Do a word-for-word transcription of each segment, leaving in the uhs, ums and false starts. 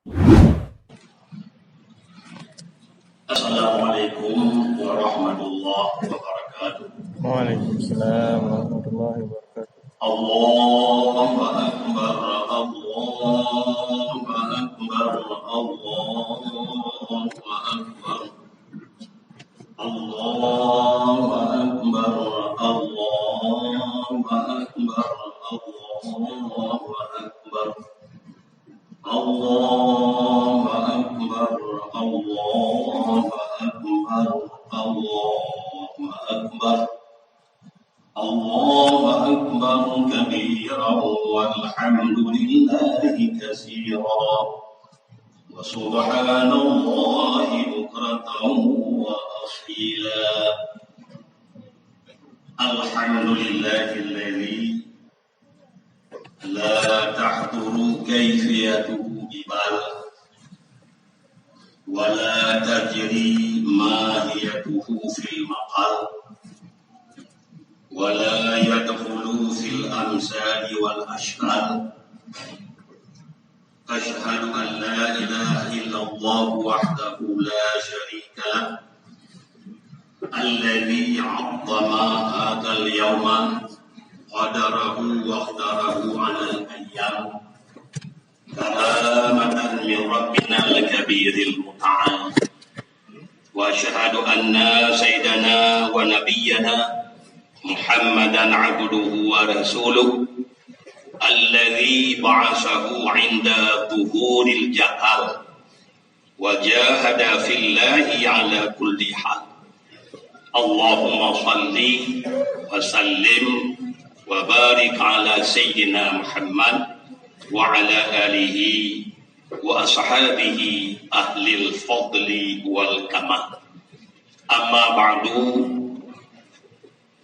Assalamualaikum warahmatullahi wabarakatuh. Waalaikumsalam warahmatullahi wabarakatuh. Allahu akbar, Allahu akbar, Allahu akbar. Allahu akbar, Allahu akbar, Allahu akbar. Allahu akbar, Allahu akbar, Allahu akbar. Allahu akbar kabira walhamdulillahi katsira. Wa subhanallahi bukratan wa asila. Alhamdulillahilladzi la tahduru kaifiyatuhu bibal, wa la tajri mahiyatuhu fil maqal, wa la yadkhulu fil amsali wal ashkal. Asyhadu an la ilaha illallah wahdahu la syarika lah, alladzi 'azzama hadzal yauma qadarahu wa ikhtarahu 'alal ayyam karamatan min rabbinal kabiril muta'al. Wa asyhadu anna sayyidana wa nabiyyana Muhammadan abduhu wa rasuluh, alladzi ba'atsahu 'inda dhuhuril jahal wa jahada fillahi 'ala kulli hal. Allahumma shalli wa sallim wa barik 'ala sayyidina Muhammad wa 'ala alihi wa ashabihi ahlil fadli wal kamal. Amma ba'du,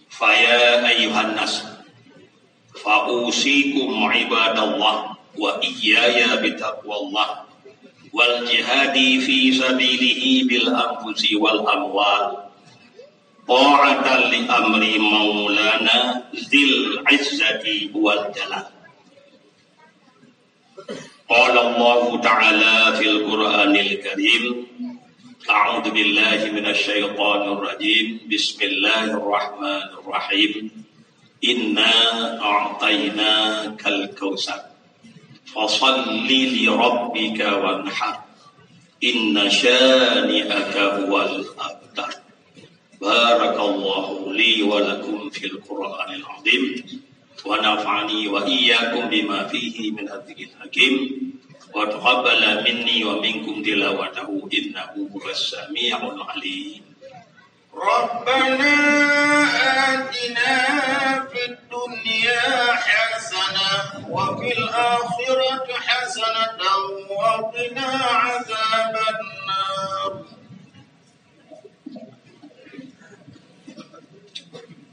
fa ya ayyuhan nas, fa usikum ibadallah wa iyyaya bitaqwallah wal jihadi fi sabilihi bil anfusi wal amwal, ta'atan li amri maulana dzil izzati wal jalal. Qala Allahu ta'ala fil Qur'anil Karim, a'udzu billahi minasy syaithanir rajim. Bismillahirrahmanirrahim. Inna a'tainakal kautsar. Fashalli li rabbika wanhar. Inna syani'aka huwal abtar. Barakallahu li wa lakum fil Qur'anil azim, wa nafa'ani wa iyyakum bima fihi minadh dhikril hakim, wa taqabbala minni wa minkum tilawatahu innahu huwas sami'ul alim. Rabbana atina fid dunya hasanah wa fil akhirati hasanatan wa qina adzabannar.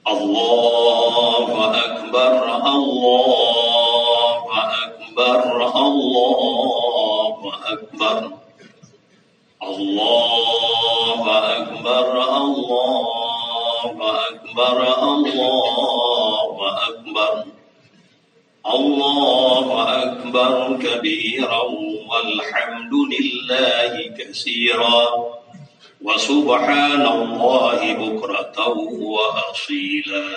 Allahu akbar, Allahu akbar, Allahu akbar. Allahu akbar, Allahu akbar, Allahu akbar. Allahu akbar kabira walhamdulillahi katsira wa subhanallahi bukratan wa asila.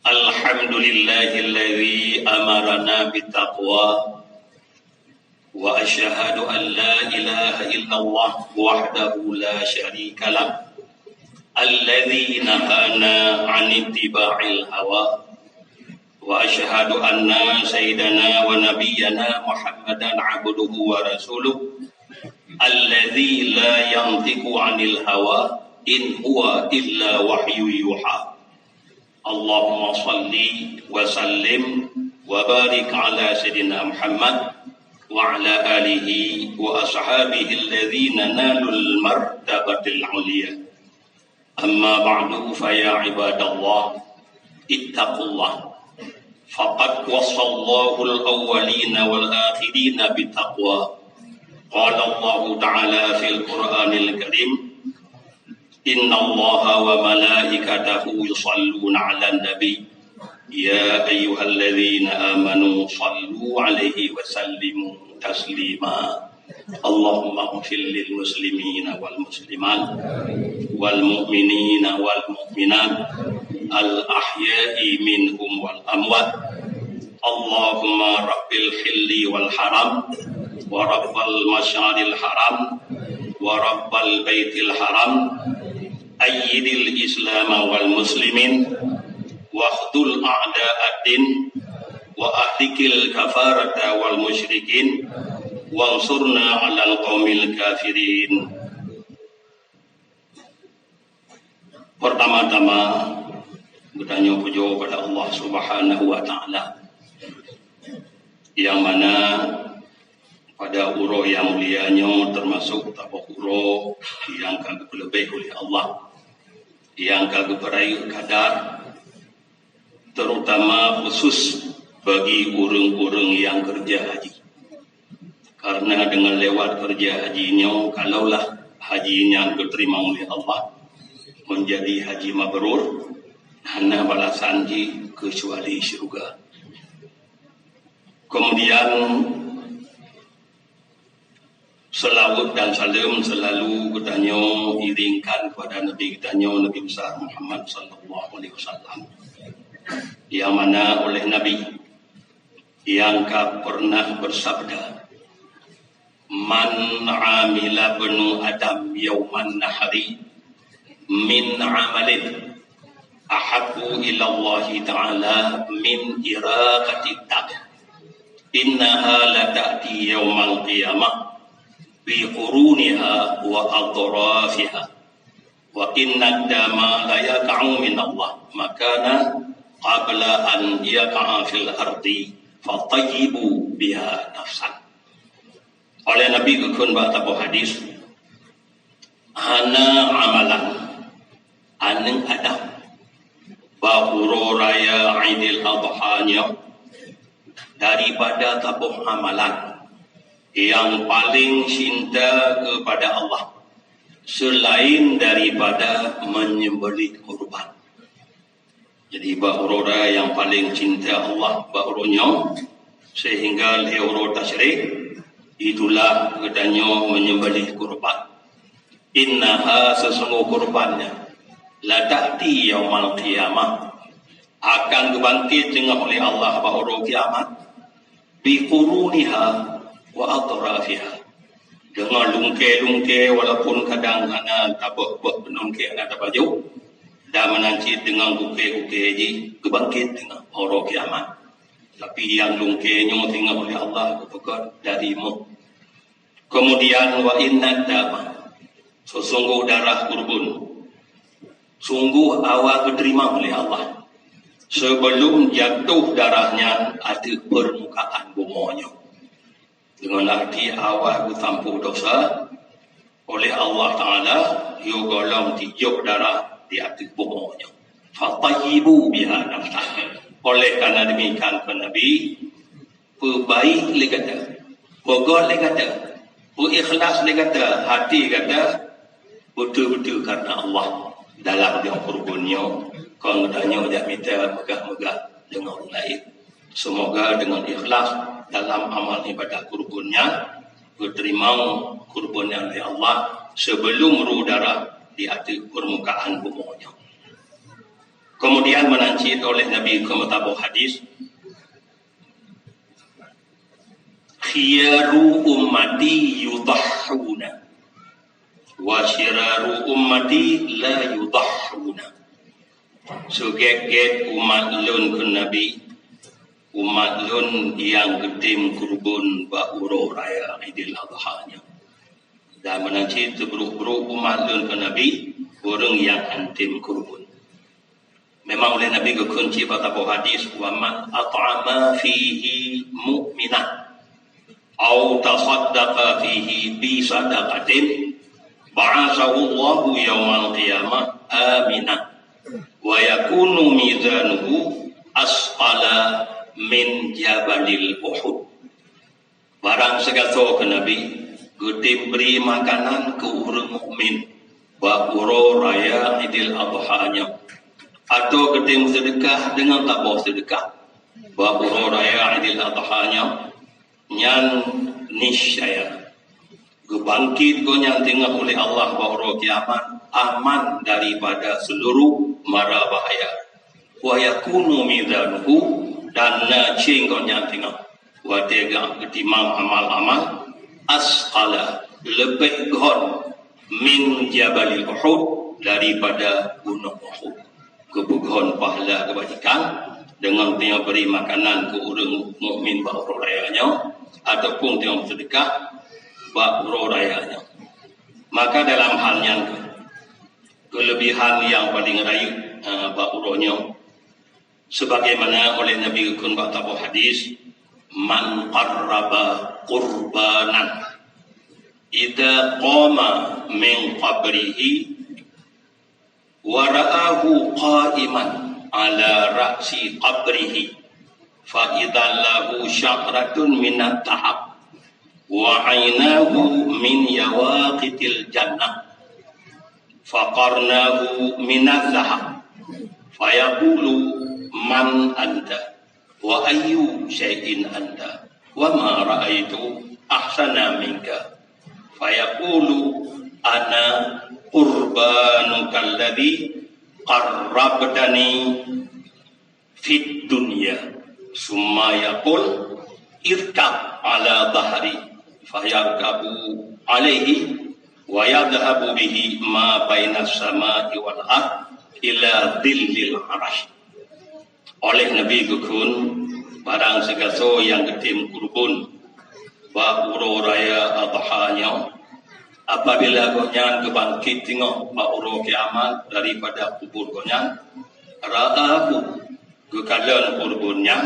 Alhamdulillahilladzi amarana bittaqwa. Wa asyhadu an la ilaha illallah wahdahu la syarika lah, alladzi nahana 'an ittiba'il hawa. Wa asyhadu anna sayyidana wa nabiyyana Muhammadan abduhu wa rasuluh, alladzi la yantiqu 'anil hawa, in huwa illa wahyu yuha. Allahumma shalli wa sallim wa barik ala sayyidina Muhammad wa ala alihi wa ashabihi alladzina nalul martabatil ulya. Amma ba'du, fa ya ibadallah, ittaqullah. Faqad wassallahul awwalina wal akhirina bittaqwa. Qala Allahu ta'ala fil Qur'anil Karim, innallaha wa malaikatahu yusalluna 'alan nabi. Ya ayyuhalladzina amanu sallu 'alaihi wa sallimu تسليما. اللهم اغفر للمسلمين والمسلمات والمؤمنين والمؤمنات الأحياء منهم والأموات. اللهم رب الحل والحرم ورب المشعر الحرام ورب البيت الحرام، أيد الإسلام والمسلمين، واخذل أعداء الدين، وأهلك الكفرة والمشركين، وانصرنا على القوم الكافرين. Pertama-tama, geutanyoe pujoe keupada Allah Subhanahu wa Taala, nyang mana pada uroe nyang mulia nyoe teumasok saboh uroe nyang ka geupeuleubeh uleh Allah, nyang ka geupeurayeuk kadar, terutama khusus bagi ureuëng-ureuëng nyang keureuja haji. Karena deungon lewat keureuja haji nyoe, kalaulah haji nyan geuteurimong uleh Allah, meunjadi haji mabrur, hana balasan jih keucuali syeuruga. Kemudian, seulaweuet dan saleuem seulalu geutanyoe iringkan keupada Nabi geutanyoe, Nabi Besar Muhammad sallallahu alaihi wasallam, nyang mana oleh Nabi nyang ka pernah beusabda, "Man amila bnu Adam yauman nahri min amalin ahabbu ilallahi ta'ala min iraqatid dam, innaha lata'ti yaumal qiyamah bi quruniha wa atrafiha, wa innad dama la yaqa'u minallah makana qabla an yaqa'a fil ardi fatayyibu biha nafsan." Oleh Nabi geukheun bak saboh hadis, "Hana amalan aneuëk Adam bak uroe raya Aidil Adha nyoe daripada saboh amalan nyang paleng cinta keupada Allah seulaén daripada meunyeubelih kurban." Jadi, bak uroe raya nyang paleng cinta Allah bak uroe nyoe, sehingga lhée uroe tasyrik, itulah geutanyoe meunyeubelih kurban. "Innaha," seusunggoh kurban nyan, "lata'ti yaumal qiyamah," akan geubangket teungoh oleh Allah bak uroe kiamat, "bi quruniha wa atrafiha," deungon lungkée-lungkée, walaupun kadang hana tabeuek-beuek, lungkée hana tapajoh, dan meunan cit deungon gukée-gukée jih geubangket teungoh uroe kiamat. Tapi nyang lungkée nyoe teungoh oleh Allah geupeugét dari méuh. Kemudian, "Wa innad dama," seusunggoh darah kurban, sunggoh awai geuteurimong oleh Allah sebelum jatuh darah nyan ateueh peurmukaan bumoe nyoe. Deungon arti awai geusampôh desya oleh Allah Taala, yoh gohlom tijok darah di ateueh bumoe nyoe. "Fatayyibu biha nafsan." Oleh karena demikian, kheun Nabi, peubaik lé gata, peugét lé gata, peuikhlas lé gata, hati gata beutôi-beutôi karena Allah dalam nyoe kurban nyoe. Kon geutanyoe jak mita meugah-meugah deungon ureuëng laén. Seumoga deungon ikhlas dalam amal ibadah kurban nyan, geuteurimong kurban nyan lé Allah sebelum ru darah di ateueh peurmukaan bumoe nyoe. Kemudian meunan cit oleh Nabi geukheun bak saboh hadis, "Khiyaru ummati yudhahhuna, wa syiraru ummati la yudhahhuna." Seugét-gét umat lôn, kheun Nabi, umat lôn nyang geutem kurban bak uroe raya Idul Adha nyoe. Dan meunan cit seubrok-brok umat lôn, kheun Nabi, ureuëng nyang han tem kurban. Memang oleh Nabi geukheun cit bak saboh hadis, "Wa man at'ama fihi mu'minan au tasaddaqa fihi bi sadaqatin, ba'atsahu Allahu yaumal qiyamah aminan, wa yakunu mizanuhu asqala min jabalil Uhud." Barang sigasoe, kheun Nabi, geutem bri makanan keu ureuëng mukmin bak uroe raya Idul Adha nyoe, atawa geutem seudeukah deungon saboh seudeukah bak uroe raya Idul Adha nyoe, nyan Niscaya geubangkit gobnyan teungoh uleh Allah bak uroe kiamat aman daripada seuluruh mara bahaya. Wa yakunu mizanuhu, dan na céng gobnyan teungoh watée geutimang amal-amal, asqala, leubeh gon, min jabalil Uhud, daripada gunong Uhud. Geupeugon pahala keubajikan deungon teungoh bri makanan keu ureuëng mukmin bak uroe raya nyoe, ataupun teungoh seudeukah bak uroe raya nyoe. Maka dalam hal nyan, keulebihan nyang paleng rayeuk, eh, bak uroe nyoe, sebagaimana oleh Nabi geukheun bak saboh hadis, "Man qarraba qurbanan idza qama min qabrihi wa ra'ahu qa'iman ala ra'si qabrihi, fa idza lahu sya'ratun minadh dhahab, wa 'ainahu min yawaqitil jannah, fa qarnahu minadh dhahab, fa yaqulu, 'Man anta? Wa ayyu syai'in anta? Wa ma ra'aitu ahsana minka.' Fa yaqulu, 'Ana qurbanuka alladzi qarrabtani fid dunya.' Summa yaqul, 'Irkab 'ala dhahri.' Fa yarkabu 'alaihi wa yadhhabu bihi ma bainas samai wal ard ila dhillil 'arsy." Oleh Nabi geukheun, barang sigasoe nyang geutem kurbon bak uroe raya Adha nyoe, apabila gobnyan geubangkit teungoh bak uroe kiamat daripada kubur gobnyan, ra'ahu, geukalon kurbon nyan,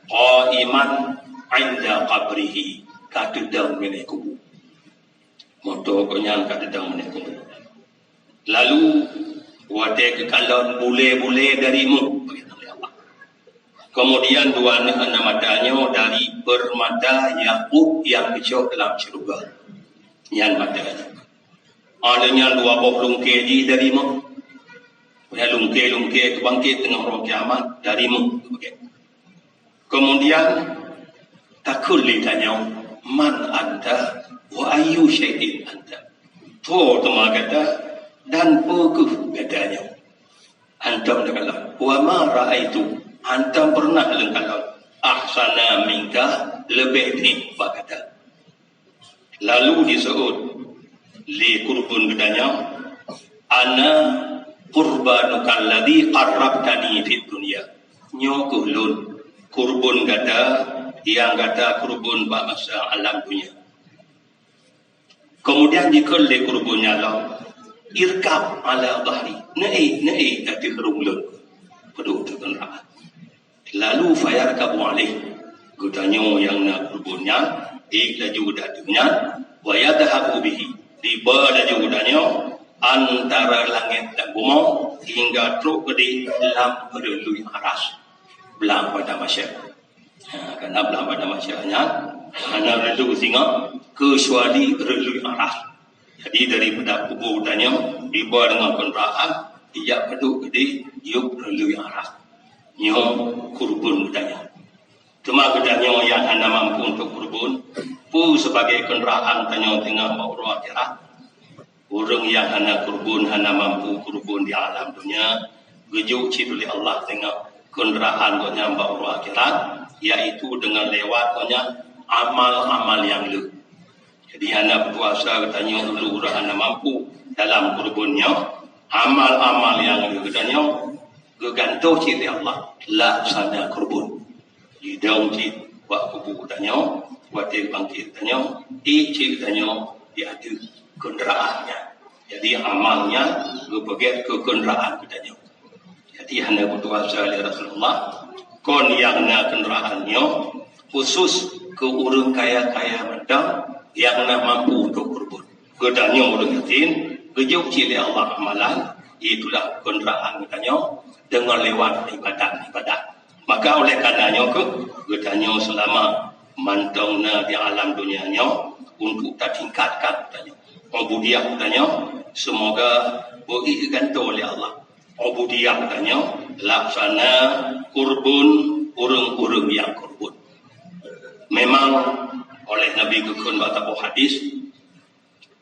qaiman 'inda qabrihi, ka teudong milék kubu. Meuto gobnyan ka teudong milék kubu. Lalu watée geukalon bulée-bulée dari méuh, bagi Allah. Kemudian dua aneuk mata nyoe dari permata yakut nyang geucok dalam syeuruga. Nyan mata nyoe. Ada nyan dua boh lungkée jih dari méuh. Kemudian lungkée-lungkée geubangkit teungoh uroe kiamat dari méuh. Kemudian takheun lé tanyoe, "Man anta wa ayyu syai'in anta?" Peue teuma gata dan peue kheueh gata nyoe? Hantom takalon. "Wa ma ra'aitu," hantom peureunah lôn kalon, "ahsana minka," leubeh jih bak gata. Lalu diseuôt lé kurbon geutanyoe, "Ana qurbanuka alladzi qarrabtani fid dunya." Nyoe kheueh lôn, kurbon gata nyang gata kurbon bak masa alam donya. Kemudian dikheun lé kurbon nyan lom, "Irkab 'ala dhahri." Neuék, neuék ateueh rhueng lôn. Padub teuh keuneuraan. Lalu fayarkabu alaih, geutanyoe nyang na kurbon nyan, ék laju geutanyoe nyan, wa yadhhabu bihi, diba laju geutanyoe antara langét dan bumoe hingga trok keudéh lam reului aras, blang padang mahsyar. Ha, karena blang padang mahsyar nyan hana reului singoh, keucuali reului aras. Jadi, daripada kubu geutanyoe, diba deungon keundaraan, ijak padub keudéh, yub reului aras. Nyoe kurbon geutanyoe. Teuma geutanyoe nyang hana mampu untuk kurbon, peue sebagai keundaraan tanyoe teungoh bak uroe akhirat? Ureuëng nyang hana kurbon, hana mampu kurbon di alam donya, geujok cit uleh Allah teungoh keundaraan gobnyan bak uroe akhirat, yaitu deungon lewat gobnyan amal-amal nyang le. Jadi, hana peukuasa geutanyoe, ureuëng hana mampu dalam kurbon nyoe, amal-amal nyang le geutanyoe geugantoh cit lé Allah, laksana kurbon. Jidong cit bak kubu geutanyoe, watée bangkit geutanyoe, ék cit geutanyoe di ateueh keundaraan nyan. Jadi, amal nyan geupeugét keu keundaraan geutanyoe. Jadi, hana peukuasa lé Rasulullah, kon nyang na keundaraan nyoe khusus keu ureuëng kaya-kaya mantong nyang na mampu untuk kurbon. Geutanyoe ureuëng yatim, geujok cit lé Allah amalan, itulah keundaraan geutanyoe deungon lewat ibadat-ibadat. Maka oleh karena nyoe kheueh, geutanyoe seulama mantong na di alam donya nyoe untuk tatingkatkan geutanyoe ubudiyah geutanyoe, seumoga beu geugantoh lé Allah ubudiyah geutanyoe laksana kurbon ureuëng-ureuëng nyang kurbon. Memang oleh Nabi geukheun bak saboh hadis,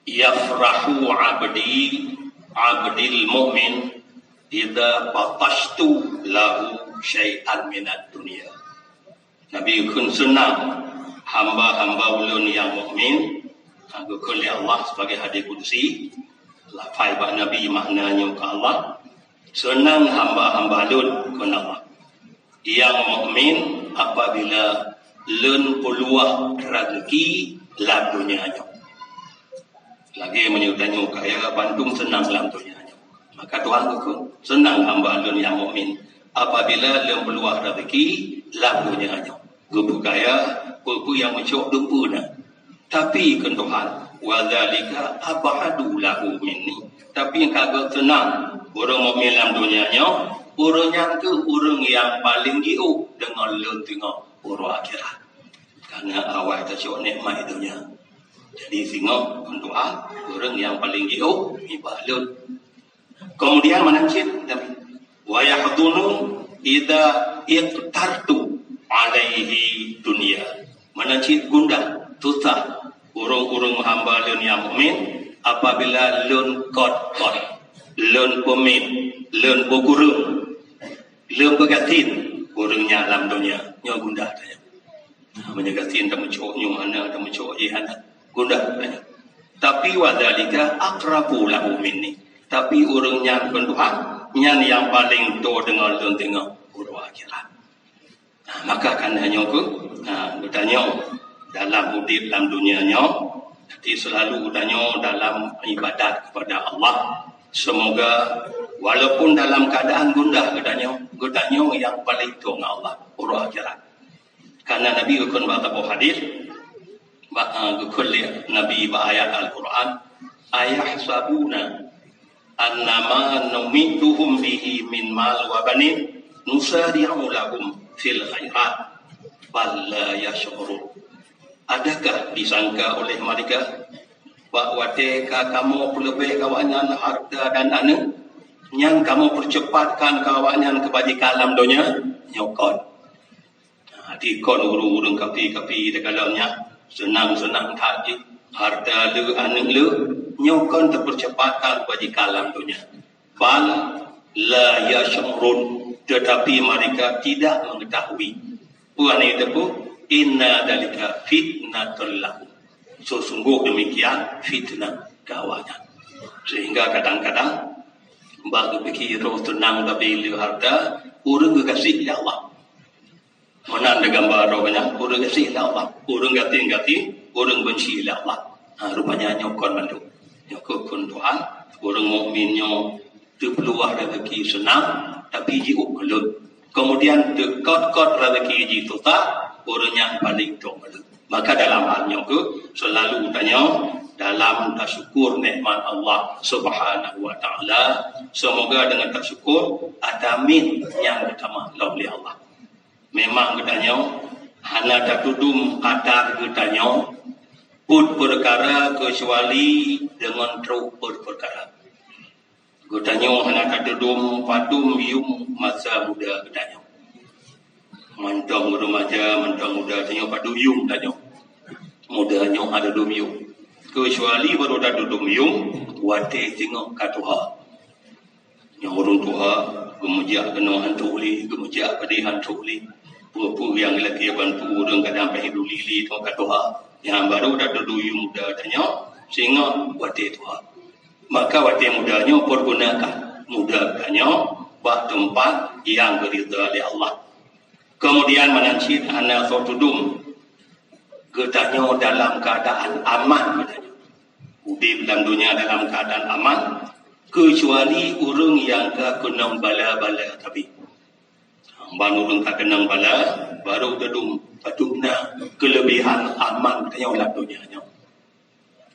"Yafrahu abdi, abdil mu'min, idza batashtu lahu syai'an minad dunya." Nabi geukheun, "Seunang hamba-hamba ulôn nyang mukmin," ha, geukheun lé Allah sebagai hadis kudusi, lafai bak Nabi makna nyoe keu Allah, "Seunang hamba-hamba lôn," kheun Allah, "nyang mukmin apabila lôn peuluah rezeki lam donya nyoe." Lagée meunyoe tanyoe kaya bandum seunang lam donya nyoe. Maka Tuhan geukheun, "Seunang hamba lôn nyang mukmin apabila lôn peuluah rezeki lam donya nyoe." Geupeu kaya, peue-peue nyang meucok dumpeue na. Tapi kheun Tuhan, "Wa dzalika ab'adu lahu minni." Tapi ka geuseunang ureuëng mukmin lam donya nyoe, ureuëng nyan kheueh ureuëng nyang paleng jiôh deungon lôn teungoh uroe akhirat. Karena awai tacok nikmat donya. Jadi singoh kheun Tuhan, ureuëng nyang paleng jiôh nibak lôn. Kemudian meunan cit Nabi, "Wa yahzunu idza iqtartu alaihi dunya." Meunan cit gundah, susah ureuëng-ureuëng hamba lôn nyang mukmin apabila lôn kot-kot, lôn peumiet, lôn peukureueng, lôn peugasien ureuëng nyan lam donya. Nyoe gundah tanyoe. Nah, meunyoe gasien tameucok nyoe hana, tameucok jih hana, gundah tanyoe. Tapi wa dzalika aqrabu lahu minni. Tapi ureuëng nyan kheun Tuhan, nyan nyang paleng toe deungon lôn teungoh uroe akhirat. Nah, maka kana nyoe kheueh, nah, geutanyoe dalam udeb lam donya nyoe, jadi selalu geutanyoe dalam ibadat kepada Allah. Semoga walaupun dalam keadaan gundah geutanyoe, geutanyoe nyang paleng toe ngon Allah uroe akhirat. Karena Nabi geukheun bak saboh hadis, bak, ah, geukheun lé Nabi bak ayat Al-Quran, "Ayahsabuna annama numidduhum bihi min mal wa banin nusari'u lahum fil khairat, bal la yash'urun." Adakah disangka oleh mereka, bak watée ka kamoe peuleubeh awaknyan hareuta dan aneuëk, nyan kamoe peuceupatkan keu awaknyan keubajikan lam donya? Nyoe kon. Nah, dikon ureuëng-ureuëng kapi-kapi takalon nyan, seunang-seunang that jih, hareuta le, aneuëk le, nyoe kon teupeuceupatkan keubajikan lam donya. Bal la yash'urun, tetapi mereka tidak mengetahui. Peue hana teupeu, inna dzalika fitnatul lahum. Sesungguh demikian fitnah keu awaknyan. Sehingga kadang-kadang bak geupike roh seunang tapi le hareuta, ureuëng geugaséh lé Allah. Meunan digambar droe nyan, ureuëng gaséh lé Allah, ureuëng gasien-gasien, ureuëng beunci lé Allah. Ha, rupanya nyoe kon mandum. Nyoe kheun Tuhan, ureuëng mukmin nyoe teupeuluah rezeki seunang, tapi jiôh keu lôn. Kemudian teukot-kot rezeki jih susah, ureuëng nyan paleng toe keu lôn. Maka dalam hal nyoe kheun, selalu tanyoe dalam tasyukur nikmat Allah Subhanahu wa Taala. Semoga dengan tasyukur, ata miet nyang geutamah lom lé Allah. Memang geutanyoe hana tatudum qadar geutanyoe peuet peukara keucuali deungon trok peuet peukara. Geutanyoe hana tatudum padum yum masa muda geutanyoe. Mantong remaja, mantong muda tanyoe padum yum tanyoe. Muda nyoe hana dum yum. Keucuali barô tatudum yum watée singoh ka tuha. Nyang ureuëng tuha, geumeujak keunoe hantu lé, geumeujak padé hantu lé. Peue-peue nyang geulakée bantu ureuëng kadang payah duli lé teuma ka tuha. Nyang barô tatudum yum muda tanyoe, singoh watée tuha. Maka watée muda nyoe pergunakan muda tanyoe bak teumpat nyang geuridha lé Allah. Kemudian meunan cit hana soe tudum geutanyoe dalam keuadaan aman geutanyoe. Udeb lam donya dalam keuadaan aman, keucuali ureuëng nyang ka keunong bala-bala tapi. Ban ureuëng ka keunong bala, barô teudum padum na keuleubehan aman geutanyoe lam donya nyoe.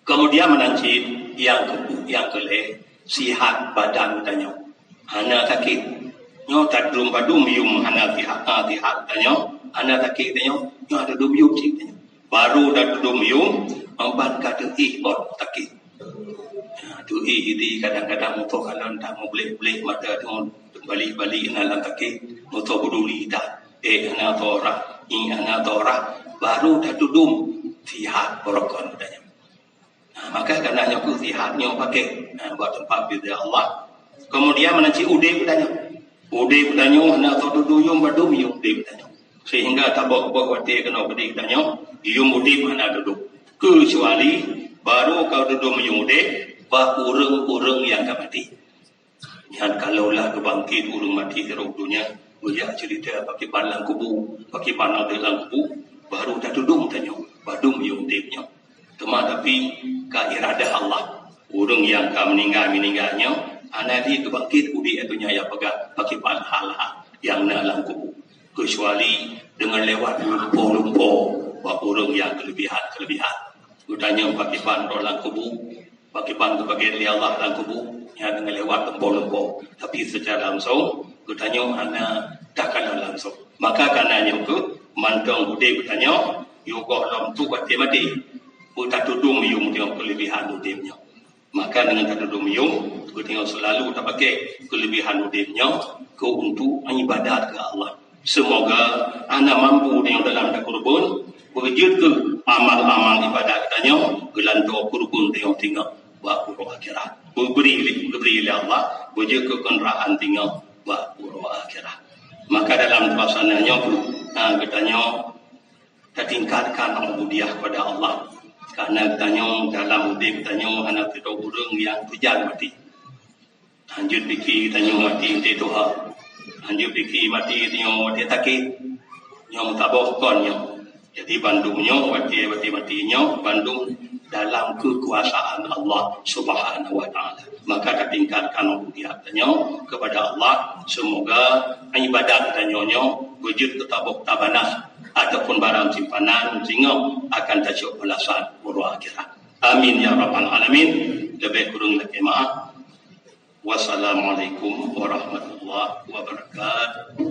Kemudian meunan cit nyang keu-, nyang keulhée, sihat badan geutanyoe hana sakét. Nyoe tatudum padum yum hana sihat, ha, sihat geutanyoe hana sakét geutanyoe, nyoe tatudum yum cit geutanyoe. Barô tatudum yum, ban ka teuéh bot sakét. Ha, teuéh idi kadang-kadang musoh kalon that mublek-blek mata teungoh balik-balik na lam sakét, musoh beuduli that. Eh, hana torah, ih, hana torah. Barô tatudum Sihat barokon geutanyoe. Nah, maka karena nyoe keuh sihat nyoe pakai, nah, buat tempat bida Allah. Kemudian mana cik udeb geutanyoe. Udeb geutanyoe hana teududu yum badum yum udeb geutanyoe. Sehingga tabok-bok watée keunoe geude geutanyoe, yum udeb hana dudu. Kecuali baru ka dudu meuyum udeb bak ureuëng-ureuëng nyang ka maté. Nyan kalaulah geubangkét ureuëng maté di rot donya, geujak ceurita pakriban lam kubu, pakriban na lam kubu, baru tatudong tanyoe, badum yum udeb nyoe. Teuma tapi ka iradah Allah, ureuëng nyang ka meuninggai-meuninggai nyoe, hana lé geubangkét udeb donya nyang peugah pakriban hal-hal nyang na lam kubu. Kecuali deungon lewat lumpo-lumpo bak ureuëng nyang keulebihan-keulebihan. Geutanyoe pakriban roh lam kubu, pakriban geubangkét lé Allah lam kubu, nyan deungon lewat lumpo-lumpo. Tapi secara langsung, geutanyoe hana takalon langsung. Maka karena nyoe keuh, mantong udeb geutanyoe, yue goh lom tu watée maté. Beutatudong yum deungon keulebihan udeb nyoe. Maka deungon tatudong yum, geutanyoe seulalu tapakai keulebihan udeb nyoe keu untuk ibadat keu Allah. Seumoga hana mampu tanyoe dalam takeureubeuen, beujeuet keu amal-amal ibadat tanyoe geulantoe keureubeuen tanyoe singoh bak uroe akhirat. Beubri lé, beubri lé Allah, beujeuet keu keunrahan singoh bak uroe akhirat. Maka dalam suasana nyoe keuh, ha, geutanyoe tatingkatkan ubudiyah kepada Allah. Karena geutanyoe dalam udeb geutanyoe hana sidroe ureuëng nyang teujan maté. Hanjeuet pike tanyoe maté teuh tuha. Hanjeuet pike maté tanyoe watée sakét. Nyoe meusaboh kon nyoe. Jadi bandum nyoe watée-watée maté nyoe bandum dalam keukuasaan Allah Subhanahu wa Taala. Maka tatingkatkan ubudiyah tanyoe kepada Allah. Semoga ibadat tanyoe nyoe beujeuet keu tabok tabanas ataupun barang simpanan singoh akan tacok balasan uroe akhirat. Amin ya rabbal alamin. Leubeh kureueng lakée maaf. Wassalamualaikum warahmatullahi wabarakatuh.